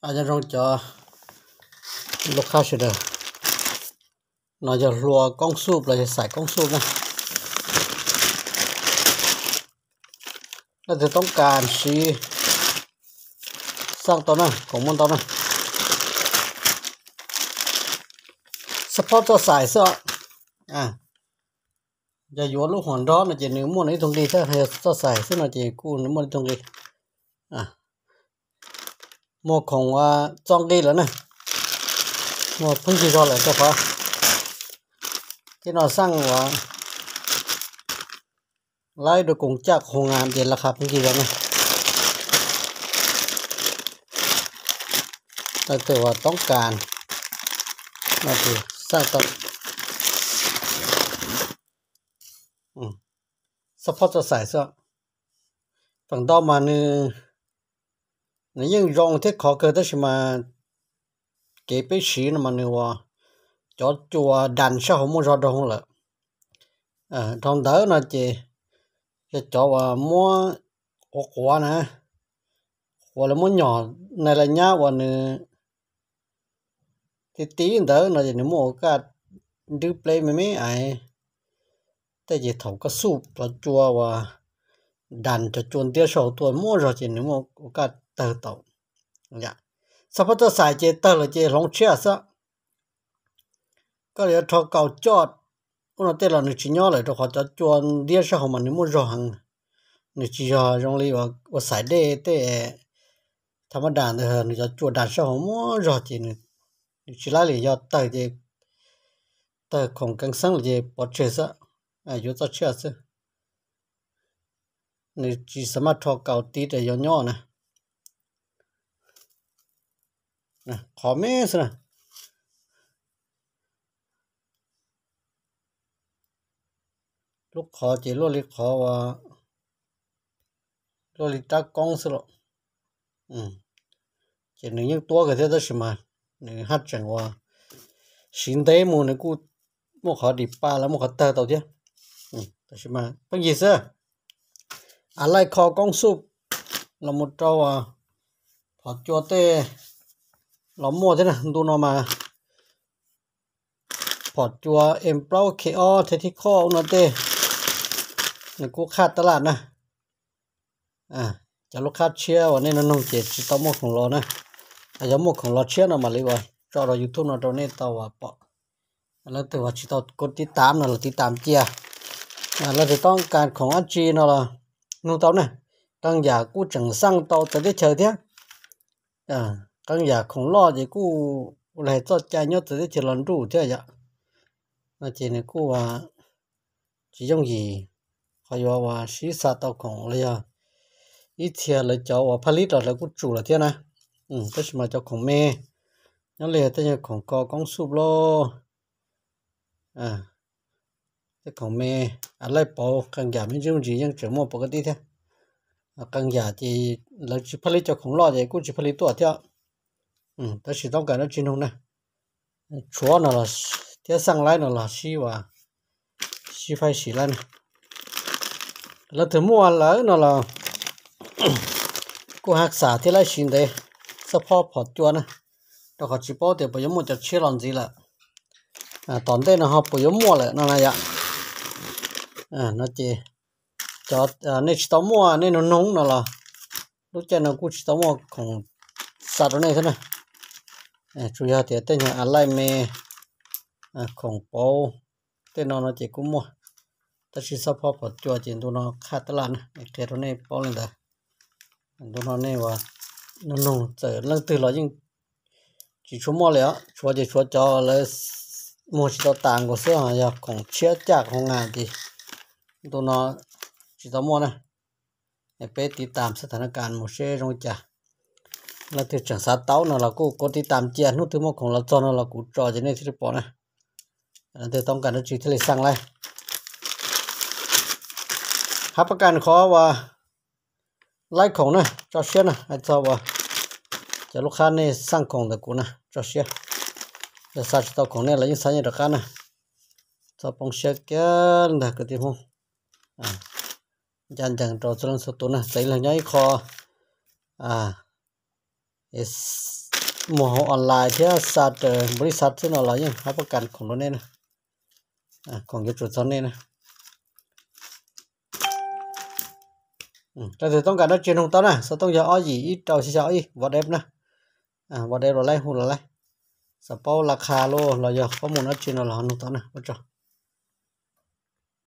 ອາຈານຮອງຈອ ລູກຄ້າເຊີນເດີ. ເຮົາຈະຮົ່ວກ້ອງສູບ ເຮົາຈະໃສ່ກ້ອງສູບນະ. ເຮົາຈະຕ້ອງການສີສັງຕອນນັ້ນ ຂອງມ່ວນຕອນນັ້ນ ສະເພາະເຈາະສາຍເຊາະ ອາ ຢາຢວນລູກຫົວຮ້ອນນະ ເຈໜຶ່ງມ່ວນໃນທົ່ງດີ ຖ້າເຈົ້າໃສ່ເຊິ່ງນະ ເຈກູ້ນ້ຳມັນທົ່ງດີ. ອາ ໝົດຂອງວ່າຈ້ອງດີແລ້ວນະ ໝົດເພິ່ນຊິຮອດແລ້ວເຈົ້າພາ ທີ່ນອນສ້າງວ່າໄລ່ໂດຍກົງຈັກໂຮງງານ ເຈລາຄາເພິ່ນຊິຮອດນະ ແຕ່ວ່າຕ້ອງການນະ ທີ່ສ້າງຕ້ອງ ອືມ ສະເພາະເຈາະສາຍເຊາະ ຕັ້ງຕໍ່ມານີ້ ນະ ຍິ່ງຢອງເທັດຂໍເກີດແຕ່ຊິມາເກເປສີນຳມານີ້ວ່າ ເຈາະຈົວດັນຊະຫົວໝູ່ຈອດດອງລະ ເອີ ດອງເດີນະ ເຈ ຈະເຈາະວ່າມົວ ໂອ ຂົວນະ ຂົວລະມົວຫຍໍ້ ໃນໄລຍະວ່ານີ້ ຕິດຕີນເດີເນາະ ຈະມີໂອກາດດື້ເປລແມ່ໄອ ແຕ່ຈະເຖົາກະສູບ ເຈາະຈົວວ່າດັນ ເຈາະຈົວເດຊອກຕົວໝໍລະ ຈະມີໂອກາດເຕີບໂຕ ສະເພາະເຈົ້າສາຍເຈເຕີລະ ເຈລົງເຊຍຊະ ກໍເລີຍທໍເກົາຈອດ ອຸນນະເຕລະ ໜຶ່ງຈີຍໍ້ເລີຍ ໂຕຂໍຈອດຈວນເດຊອກມາ ໜຶ່ງໝູ່ຈອງ ໜຶ່ງຈີຍໍ້ ຢອງລີວ່າ ວ່າສາຍເດເຕ ທຳມະດາເດີ ໜຶ່ງຈອດຈວນດັນຊະຫົວໝູ່ຈອງ ຈີໜຶ່ງຈີລາເລີຍ ຍອດເຕີເຈ ເຕີຂອງກັງສັງເຈ ປອດເຊຊະ ອາຍຸຕະເຊຊະ ໜຶ່ງຈີສາມາດທໍເກົາຕີໄດ້ຍ້ອນໆ ນະ ນະ ຂໍແມ່ຊະນະ. ລູກຂໍເຈ ລວດລິຂໍວ່າ ລວດລິຕາກ້ອງຊະລະ ອືມ ເຈໜຶ່ງຍັງຕົວະກັນເທື່ອ ຕະຊິມາ ໜຶ່ງຮັດຈັ່ງວ່າ ຊິນເຕໝູ່ໜຶ່ງ ກູໝົກຂໍດີປາ ແລ້ວໝົກຂໍເຕີເຕົາເທື່ອ ອືມ ຕະຊິມາ ເພິ່ງຢີເຊີ ອາໄລ່ຄໍກ້ອງສູບ ລະໝົດເຕົາວ່າ ພໍຈົວເຕ ລະໝົດເນາະ ດູນອມາ ພໍຈົວ ເອັມເກົ້າ ເຄອໍ ເທທິຄໍ ອຸນນະເຕ ໃນກູຂາດຕະຫຼາດນະ ອາ ຈາກລູກຄ້າເຊຍວ່າ ເນໂນນຸງເຈ ຊິເຕົ້າໝົກຂອງລາວນະ ອາ ຈາກໝົກຂອງລາວເຊຍນະ ມາລີວ່າ ເຈາະລາວຢູທູບເນາະ ໂດເນດເຕົ້າວ່າເປາະ ແລ້ວແຕ່ວ່າຊິຕ້ອງກົດຕິດຕາມນະ ລະຕິດຕາມເຈຍ ອາ ລະຈະຕ້ອງການຂອງອາຈີນນະ ລະນຸງເຕົ້ານະ ກັງຢາກູຈັ່ງສ້າງເຕົ້າຕະເດເຊີເທຍ ອາ ກາງຢາຂອງຫຼໍ່ເຈ ກູແລຈອດຈ່າຍຍອດເຕເຈລອນດູເທຍຍະ ນາເຈນີ້ກູວ່າ ຈີຍົງຢີ ເຂົາວ່າ ວ່າຊີສາເຕົ້າຂອງລະຍາ ອີເທຍລະເຈົ້າວ່າຜະລິດລະ ລະກູຈູລະເທຍນະ ອືມ ແຕ່ຊິມາເຈົ້າຂອງແມ່ ຍັງເຫຼືອແຕ່ຂອງກໍກ້ອງສູບໂລ ອາ ແຕ່ຂອງແມ່ ອາໄລ່ເປົາ ກາງຢາມີຈື່ມັນຈີຍັງເຈີໝໍ້ປົກກະຕິແທ້ ອາ ກາງຢາຈີ ລະຈີຜະລິດເຈົ້າຂອງຫຼໍ່ເຈ ກູຈີຜະລິດຕົວະເທຍ ອືມ ແຕ່ຊິຕ້ອງການເອົາຈີນຸງນະ ຊວນນະລະ ເທຍສັ່ງໄລ່ນະລະ ຊີວ່າ ຊີໄຟສີໄລ່ນະ ລະຖືໝູ່ອັນເລີນະລະ ກູຮັກສາທີ່ໄລ່ຊີນເດ ສະເພາະພໍຈົວນະ ດອກຂອງຈີໂປ້ເຕ ປະໂຍມໝູ່ຈະເຊລອນຈີລະ ອາ ຕອນເດນະ ເຮົາປະໂຍມໝູ່ແຫຼະ ນະນະຍະ ອາ ນະເຈ ຈອດ ອາ ເນຊິໂຕມົວ ເນໂນນຸງນະລະ ລູກແຈນະກູຊິໂຕມົວຂອງຊາໂຕເນຊະນະ ອາ ຊູຢາເຕເຕຍອາໄລເມ ອາ ຂອງໂປ ເຕນອນເຈກູມົວ ຕາຊິສະເພາະພໍຈົວເຈນໂຕນອຂາດຕະຫຼາດນະ ເອເຄໂຕເນໂປເລີຍເດີ ໂຕນອນເນວ່າ ໂນໂນເຈີເລື່ອງຕື່ນລອຍຍິງ ຊິຊົວໝໍ້ແລ້ວ ຊົວເຈຊົວຈອເລີຍ ໝູຊິໂຕຕາງກໍເຊື່ອຫາຍາຂອງເຊຍຈາກໂຮງງານຕິ ໂຕນອຊິໂຕໝໍ້ນະ ໃຫ້ໄປຕິດຕາມສະຖານະການໝູເຊໂຮງຈາ ລະຖືກຈັງສາເຕົ້ານະ ລະກູກົດຕິດຕາມເຈຍ ໜູຖືໝໍ້ຂອງລາວຈອນະ ລະກູຈອຈະເນທິລະປອນະ ອັນນັ້ນເດຕ້ອງການເອົາຈີທະເລສ້າງໄລ່ ຮັບປະກັນຂໍວ່າ ໄລ່ຂອງນະ ຈອເຊຍນະ ໃຫ້ຊາວວ່າ ຈາກລູກຄ້ານີ້ສັ່ງຂອງແຕ່ກູນະ ຈອເຊຍ ຈະສາດເຕົາຂອງແນ່ລະຍິ່ງສາຍໃຫຍ່ດອກການນະ ຊາວປອງເຊຍແກ່ນດາກະຕິໂຮ ອາ ຍານຈັ່ງໂຕສະເລິງສະຕູນະ ໃສ່ເລື່ອງຍ່ອຍຂໍ ອາ ເອສ ໝູ່ເຮົາອອນລາຍເທື່ອ ສາດ ເອີ ບໍລິສັດເທື່ອເນາະ ລາວຍັງຮັບປະກັນຂອງໂຕນີ້ນະ ອາ ຂອງຢູທູດຊອນນີ້ນະ ອືມ ຖ້າເຈົ້າຕ້ອງການເອົາເຈນຂອງເຈົ້ານະ ເຈົ້າຕ້ອງຢາກເອົາອີກ ເຈົ້າຊິເອົາອີກ ວອດແອັບນະ ອາ ວອດແອັບລາວໄລ່ ຮູ້ລາວໄລ່ ສະເປົາລາຄາໂລ ລາວຢາກຂໍ້ມູນເອົາເຈນລາວ ເຮົານຳເຈົ້ານະ ບໍ່ເຈົ້າ